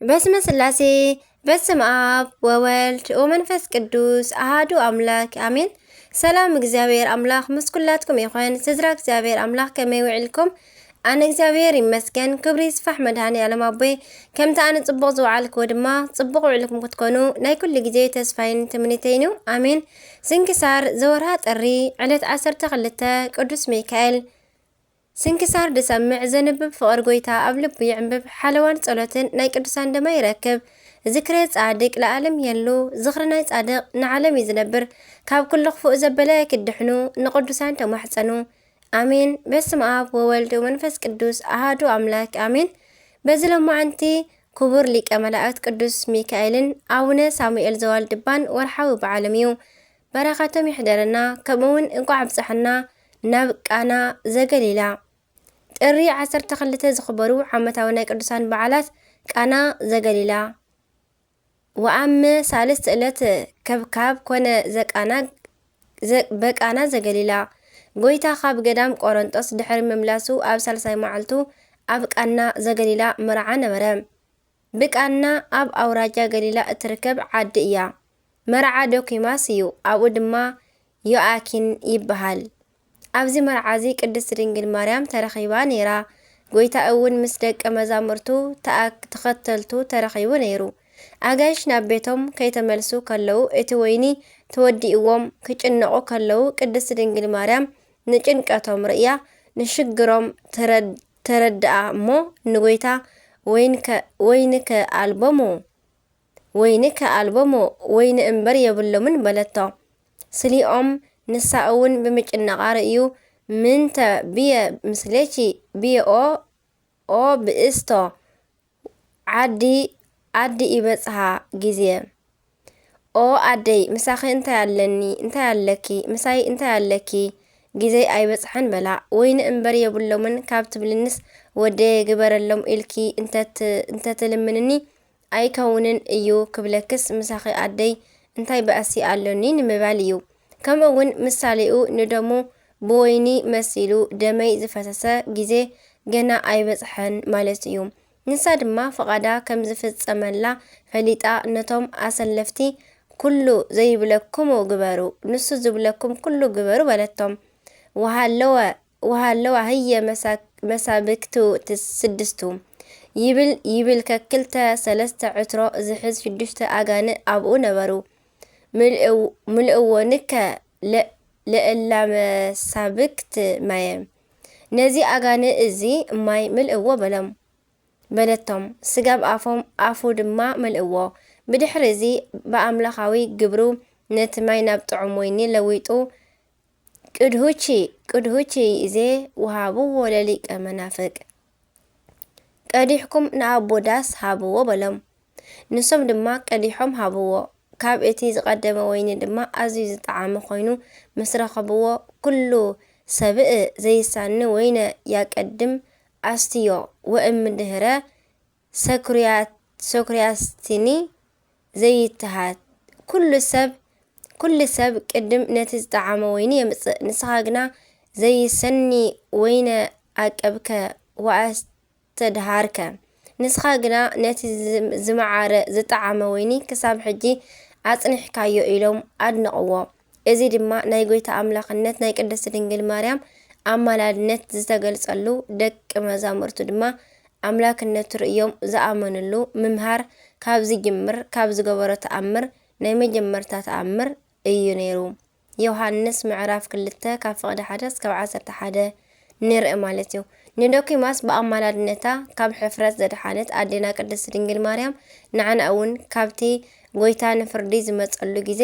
በስመ ስላሴ፣ በስመ ኣብ ወወልድ ወመንፈስ ቅዱስ ኣሃዱ ኣምላክ ኣሜን። ሰላም እግዚኣብሔር ኣምላክ ምስ ኩላትኩም ይኹን። ስድራ እግዚኣብሔር ኣምላክ ከመይ ውዕልኩም? ኣነ እግዚኣብሔር ይመስገን፣ ክብሪ ይስፋሕ መድኃኔ ዓለም ኣቦይ። ከምቲ ኣነ ጽቡቕ ዝወዓልክዎ ድማ ጽቡቕ ውዕልኩም ክትኮኑ ናይ ኩሉ ግዜ ተስፋይን ትምኒተይን እዩ። ኣሜን። ስንክሳር ዘወርሃ ጥሪ ዕለት ዓሰርተ ክልተ ቅዱስ ሚካኤል። ስንክሳር ድሰምዕ ዘንብብ ፍቕር ጎይታ ኣብ ልቡ ይዕንብብ። ሓለዋን ጸሎትን ናይ ቅዱሳን ደማ ይረክብ። ዝክረ ጻድቅ ለዓለም የሉ። ዝኽሪ ናይ ጻድቅ ንዓለም እዩ ዝነብር። ካብ ኩሉ ክፉእ ዘበለ ክድሕኑ ንቅዱሳን ተማሕጸኑ። ኣሜን። በስመ ኣብ ወወልድ ወመንፈስ ቅዱስ ኣሃዱ ኣምላክ ኣሜን። በዚ ሎማዓንቲ ክቡር ሊቀ መላእክት ቅዱስ ሚካኤልን ኣቡነ ሳሙኤል ዘዋልድባን ወርሓዊ በዓሎም እዩ። በረኸቶም ይሕደረና፣ ከምኡ እውን እንቋዕ ኣብፀሐና ናብ ቃና ዘገሊላ። ጥሪ ዓሰርተ ክልተ ዝኽበሩ ዓመታዊ ናይ ቅዱሳን በዓላት ቃና ዘገሊላ። ወኣመ ሳልስት ዕለት ከብካብ ኮነ ዘቃና ዘ-፣ በቃና ዘገሊላ። ጎይታ ካብ ገዳም ቆሮንጦስ ድሕሪ ምምላሱ ኣብ ሳልሳይ መዓልቱ ኣብ ቃና ዘገሊላ መርዓ ነበረ። ብቃና ኣብ ኣውራጃ ገሊላ እትርከብ ዓዲ እያ። መርዓ ዶኪማስ እዩ። ኣብኡ ድማ ዮኣኪን ይበሃል። ኣብዚ መርዓ እዚ ቅድስት ድንግል ማርያም ተረኺባ ነይራ። ጎይታ እውን ምስ ደቀ መዛሙርቱ ተኣ-፣ ተኸተልቱ ተረኺቡ ነይሩ። ኣጋይሽ ናብ ቤቶም ከይተመልሱ ከለዉ እቲ ወይኒ ተወዲእዎም ክጭነቑ ከለዉ ቅድስት ድንግል ማርያም ንጭንቀቶም ርእያ ንሽግሮም ተረድ-፣ ተረድኣ እሞ ንጎይታ ወይንከ-፣ ወይንከ ኣልቦሙ፣ ወይንከ ኣልቦሙ፣ ወይኒ እምበር የብሎምን በለቶ። ስሊኦም ንሳ እውን ብምጭነቓ ርእዩ ምንተ ብየ ምስሌኪ ብየ ኦ፣ ኦ ብእስቶ ዓዲ፣ ዓዲ ይበጽሓ ግዜ። ኦ ኣደይ ምሳኺ እንታይ ኣለኒ፣ እንታይ ኣለኪ፣ ምሳይ እንታይ ኣለኪ፣ ግዜይ ኣይበጽሐን በላ። ወይኒ እምበር የብሎምን ካብ ትብልንስ ወደየ ግበረሎም ኢልኪ እንተት-፣ እንተትልምንኒ ኣይከውንን እዩ ክብለክስ ምሳኺ ኣደይ እንታይ ባእሲ ኣሎኒ ንምባል እዩ። ከምኡ እውን ምሳሌኡ ንደሙ ብወይኒ መሲሉ ደመይ ዝፈሰሰ ግዜ ገና ኣይበጽሐን ማለት እዩ። ንሳ ድማ ፍቓዳ ከም ዝፍጸመላ ፈሊጣ ነቶም ኣሰለፍቲ ኩሉ ዘይብለኩሙ ግበሩ፣ ንሱ ዝብለኩም ኩሉ ግበሩ በለቶም። ወሃለወ ወሃለዋ ህየ መሳ-፣ መሳብክቱ ትስ-፣ ስድስቱ ይብል፣ ይብል ከክልተ ሰለስተ ዕትሮ ዝሕዝ ሽዱሽተ ኣጋንእ ኣብኡ ነበሩ። ምልእው-፣ ምልእዎ ንከ ለ-፣ ለእላ መሳብክት ማየ። ነዚ ኣጋንእ እዚ ማይ ምልእዎ በሎም፣ በለቶም። ስጋብ ኣፎም፣ ኣፉ ድማ መልእዎ። ብድሕሪ እዚ ብኣምላኻዊ ግብሩ ነቲ ማይ ናብ ጥዑም ወይኒ ለዊጡ ቅድሁቺ፣ ቅድሁቺ ይእዜ ወሃብዎ ለሊቀ መናፍቅ። ቀዲሕኩም ንኣቦ ዳስ ሃብዎ በሎም። ንሶም ድማ ቀዲሖም ሃብዎ። ካብ እቲ ዝቐደመ ወይኒ ድማ ኣዝዩ ዝጠዓመ ኮይኑ ምስ ረኸብዎ፣ ኩሉ ሰብእ ዘይሳኒ ወይነ ያቀድም ኣስትዮ ወእምድህረ ሰኩርያ-፣ ሰኩርያስቲኒ ዘይትሃት። ኩሉ ሰብ፣ ኩሉ ሰብ ቅድም ነቲ ዝጠዓመ ወይኒ የምጽእ፣ ንስኻ ግና ዘይሰኒ ወይነ ኣቀብከ ወኣስተድሃርከ። ንስኻ ግና ነቲ ዝ-፣ ዝመዓረ ዝጠዓመ ወይኒ ክሳብ ሕጂ ኣጽኒሕካዮ ኢሎም ኣድነቕዎ። እዚ ድማ ናይ ጎይታ ኣምላኽነት ናይ ቅድስት ድንግል ማርያም ኣማላድነት ዝተገልጸሉ፣ ደቂ መዛሙርቱ ድማ ኣምላክነቱ ርእዮም ዝኣመንሉ ምምሃር ካብ ዝጅምር፣ ካብ ዝገበሮ ተኣምር ናይ መጀመርታ ተኣምር እዩ ነይሩ። ዮሃንስ ምዕራፍ ክልተ ካብ ፍቕዲ ሓደ እስካብ ዓሰርተ ሓደ ንርኢ ማለት እዩ። ንዶኪማስ ብኣማላድነታ ካብ ሕፍረት ዘድሓነት ኣዴና ቅድስት ድንግል ማርያም ንዓና እውን ካብቲ ጎይታ ንፍርዲ ዝመጸሉ ግዜ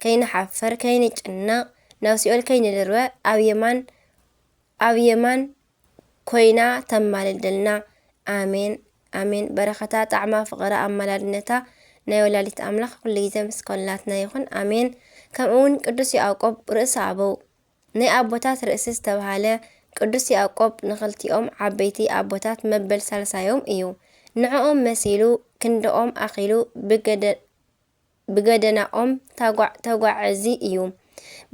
ከይንሓፍር፣ ከይንጭነቕ፣ ናብ ሲኦል ከይንድርበ ኣብ የማን፣ ኣብ የማን ኮይና ተማልደልና። ኣሜን፣ ኣሜን። በረኸታ ጣዕማ ፍቕራ ኣማላድነታ ናይ ወላዲት ኣምላኽ ኩሉ ግዜ ምስ ኮላትና ይኹን። ኣሜን። ከምኡ እውን ቅዱስ ያዕቆብ ርእሰ ኣበው፣ ናይ ኣቦታት ርእሲ ዝተብሃለ ቅዱስ ያዕቆብ ንኽልቲኦም ዓበይቲ ኣቦታት መበል ሳልሳዮም እዩ። ንዕኦም መሲሉ ክንድኦም ኣኺሉ ብገደ-፣ ብገደናኦም ተጓ-፣ ተጓዕዚ እዩ።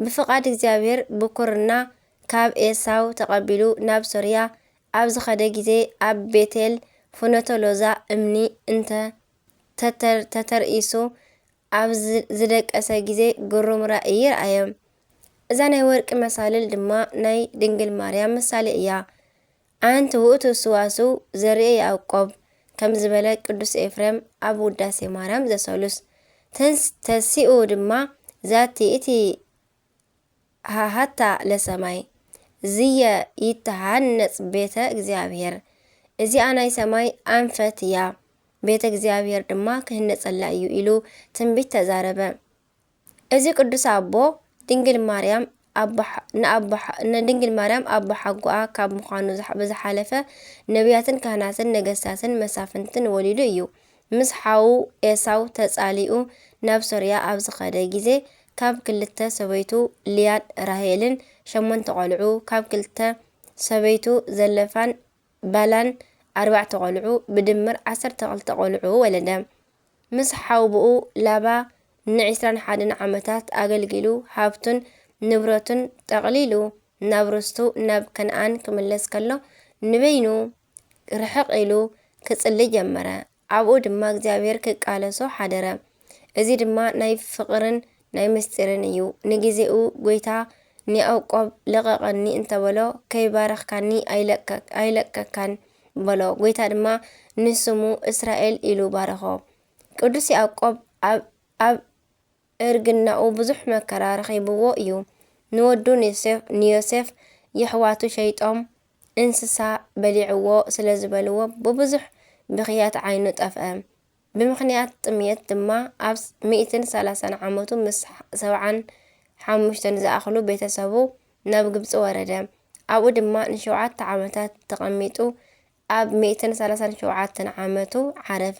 ብፍቓድ እግዚኣብሔር ብኩርና ካብ ኤሳው ተቐቢሉ ናብ ሶርያ ኣብ ዝኸደ ግዜ ኣብ ቤቴል ፍኖተ ሎዛ እምኒ እንተ ተተር-፣ ተተርኢሱ ኣብ ዝ-፣ ዝደቀሰ ግዜ ግሩም ራእይ ረኣየ። እዛ ናይ ወርቂ መሳልል ድማ ናይ ድንግል ማርያም ምሳሌ እያ። ኣንቲ ውእቱ ስዋስው ዘርእየ ያዕቆብ፣ ከም ዝበለ ቅዱስ ኤፍሬም ኣብ ውዳሴ ማርያም ዘሰሉስ። ተንስ-፣ ተሲኡ ድማ ዛቲ እቲ ሃሃታ ለሰማይ ዝየ ይተሃነጽ ቤተ እግዚኣብሔር፣ እዚኣ ናይ ሰማይ ኣንፈት እያ፣ ቤተ እግዚኣብሔር ድማ ክህነጸላ እዩ ኢሉ ትንቢት ተዛረበ። እዚ ቅዱስ ኣቦ ድንግል ማርያም ኣቦ ሓ-፣ ንኣቦ ሓ-፣ ንድንግል ማርያም ኣቦ ሓጎኣ ካብ ምዃኑ ዝሓ-፣ ብዝሓለፈ ነቢያትን ካህናትን ነገስታትን መሳፍንትን ወሊዱ እዩ። ምስ ሓዉ ኤሳው ተጻሊኡ ናብ ሶርያ ኣብ ዝኸደ ግዜ ካብ ክልተ ሰበይቱ ልያን ራሄልን ሸሞንተ ቆልዑ፣ ካብ ክልተ ሰበይቱ ዘለፋን ባላን ኣርባዕተ ቆልዑ፣ ብድምር ዓሰርተ ክልተ ቆልዑ ወለደ። ምስ ሓውብኡ ላባ ንዕስራን ሓደን ዓመታት ኣገልጊሉ፣ ሃብቱን ንብረቱን ጠቕሊሉ ናብ ርስቱ ናብ ከነኣን ክምለስ ከሎ፣ ንበይኑ ርሕቕ ኢሉ ክጽሊ ጀመረ። ኣብኡ ድማ እግዚኣብሔር ክቃለሶ ሓደረ። እዚ ድማ ናይ ፍቕርን ናይ ምስጢርን እዩ። ንግዜኡ ጐይታ ንያዕቆብ ልቐቐኒ እንተበሎ፣ ከይባረኽካኒ ኣይለቀ-፣ ኣይለቀካን በሎ። ጐይታ ድማ ንስሙ እስራኤል ኢሉ ባረኾ። ቅዱስ ያዕቆብ ኣብ፣ ኣብ እርግናኡ ብዙሕ መከራ ረኺብዎ እዩ። ንወዱ ንዮሴፍ፣ ንዮሴፍ የሕዋቱ ሸይጦም እንስሳ በሊዕዎ ስለ ዝበልዎ ብብዙሕ ብኽያት ዓይኑ ጠፍአ። ብምኽንያት ጥምየት ድማ ኣብ ሚእትን ሰላሳን ዓመቱ ምስ ሰብዓን ሓሙሽተን ዝኣኽሉ ቤተሰቡ ናብ ግብጺ ወረደ። ኣብኡ ድማ ንሸውዓተ ዓመታት ተቐሚጡ ኣብ ሚእትን ሰላሳን ሸውዓተን ዓመቱ ዓረፈ።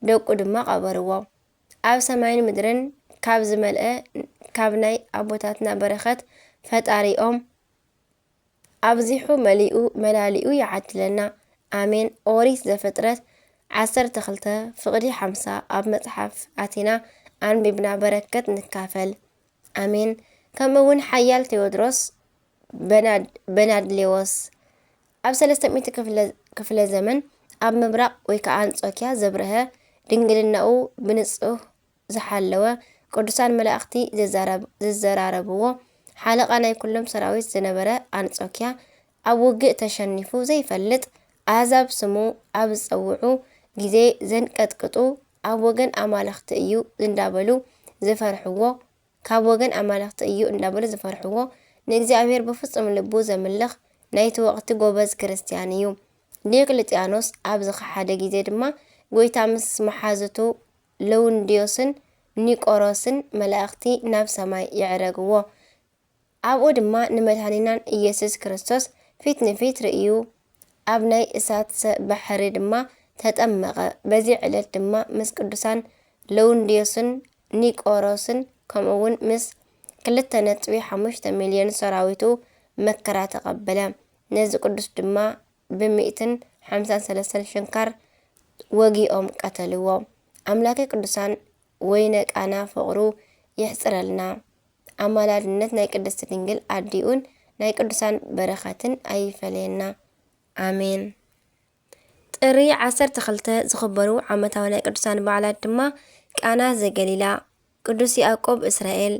ደቁ ድማ ቀበርዎ። ኣብ ሰማይን ምድርን ካብ ዝመልአ ካብ ናይ ኣቦታትና በረኸት ፈጣሪኦም ኣብዚሑ መሊኡ መላሊኡ ይዓድለና። ኣሜን። ኦሪት ዘፍጥረት ዓሰርተ ክልተ ፍቕዲ ሓምሳ ኣብ መጽሓፍ ኣቲና ኣንቢብና በረከት ንካፈል። ኣሜን። ከምኡ እውን ሓያል ቴዎድሮስ በናድ-፣ በናድሌዎስ ኣብ ሰለስተ ሚእቲ ክፍለ፣ ክፍለ ዘመን ኣብ ምብራቕ ወይ ከዓ ኣንጾኪያ ዘብረሀ ድንግልናኡ ብንጹህ ዝሓለወ ቅዱሳን መላእኽቲ ዝዛረብ-፣ ዝዘራረብዎ ሓለቓ ናይ ኩሎም ሰራዊት ዝነበረ ኣንጾኪያ ኣብ ውግእ ተሸኒፉ ዘይፈልጥ ኣህዛብ ስሙ ኣብ ዝጸውዑ ግዜ ዘንቀጥቅጡ ኣብ ወገን ኣማልኽቲ እዩ እንዳበሉ ዝፈርሕዎ ካብ ወገን ኣማልኽቲ እዩ እንዳበሉ ዝፈርሕዎ ንእግዚኣብሔር ብፍጹም ልቡ ዘምልኽ ናይቲ ወቕቲ ጎበዝ ክርስትያን እዩ። ዲዮቅልጥያኖስ ኣብ ዝኸሓደ ግዜ ድማ ጐይታ ምስ መሓዝቱ ለውንድዮስን ኒቆሮስን መላእኽቲ ናብ ሰማይ የዕረግዎ። ኣብኡ ድማ ንመድኃኒናን ኢየሱስ ክርስቶስ ፊት ንፊት ርእዩ ኣብ ናይ እሳት ሰ-፣ ባሕሪ ድማ ተጠመቐ። በዚ ዕለት ድማ ምስ ቅዱሳን ለውንድዮስን ኒቆሮስን ከምኡ እውን ምስ ክልተ ነጥቢ ሓሙሽተ ሚልዮን ሰራዊቱ መከራ ተቐበለ። ነዚ ቅዱስ ድማ ብሚእትን ሓምሳን ሰለስተን ሽንካር ወጊኦም ቀተልዎ። ኣምላከ ቅዱሳን ወይነ ቃና ፍቕሩ የሕጽረልና። ኣማላድነት ናይ ቅድስት ድንግል ኣዲኡን ናይ ቅዱሳን በረኸትን ኣይፈለየና። ኣሜን። ጥሪ ዓሰርተ ክልተ ዝኽበሩ ዓመታዊ ናይ ቅዱሳን በዓላት ድማ ቃና ዘገሊላ፣ ቅዱስ ያዕቆብ እስራኤል፣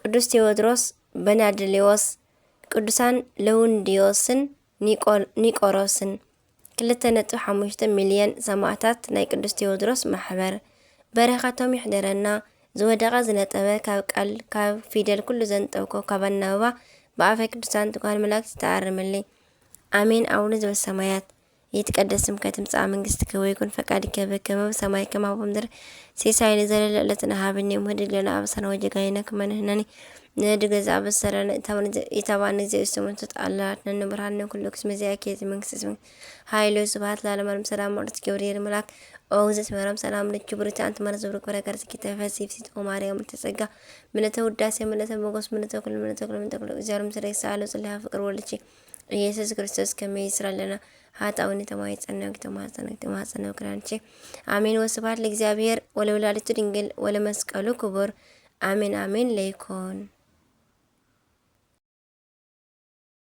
ቅዱስ ቴዎድሮስ በናድሌዎስ፣ ቅዱሳን ለውንድዮስን ኒቆ-፣ ኒቆሮስን። ክልተ ነጥቢ ሓሙሽተ ሚልዮን ሰማእታት ናይ ቅዱስ ቴዎድሮስ ማሕበር። በረኸቶም ይሕደረና። ዝወደቐ ዝነጠበ ካብ ቃል ካብ ፊደል ኩሉ ዘንጠብኮ ካብ ኣናብባ ብኣፈ ቅዱሳን ትጉሃን መላእክት ተኣርምለይ። ኣሜን። ኣቡነ ዘበሰማያት ይትቀደስ ስምከ ትምጻእ መንግስትከ ወይኩን ፈቃድከ በከመ በሰማይ ከማሁ በምድር። ሲሳይነ ዘለለ ዕለትነ ሀበነ ዮም ህድግ ለነ አበሳነ ወጌጋየነ ከመ ንሕነኒ ንህድግ ለዘአበሰ ለነ ኢታብአነ ዘ-፣ ኢታብአነ ዘኢሰሙን ትትአላትነ ንብርሃነ ኩሉ ክስመ ዚአኬ መንግስት ስም ኃይሎ ስብሐት ለዓለመ ዓለም። ሰላም ወርት ገብርኤል መልአክ ኦ እግዝእት ማርያም ሰላም ለኪ ብሩክቲ አንቲ ማርያም ዘብሩክ ፍሬ ከርሥኪ ተፈሲ ፍሲት ኦ ማርያም ተጸጋ ምልዕተ ውዳሴ ምልዕተ ሞገስ ምልዕተ ኩሉ ምልዕተ ኩሉ ምልዕተ ኩሉ እግዚአብሔር ምስሌኪ ሰአሎ ጽልያ ፍቅር ወልድኪ ኢየሱስ ክርስቶስ ከመይ ይስራለና ኃጣውኒ ተማይጸነው ተማጸነው ተማጸነው ክራንቺ። አሜን። ወስብሐት ለእግዚአብሔር ወለወላዲቱ ድንግል ወለመስቀሉ ክቡር። አሜን አሜን። ለይኮን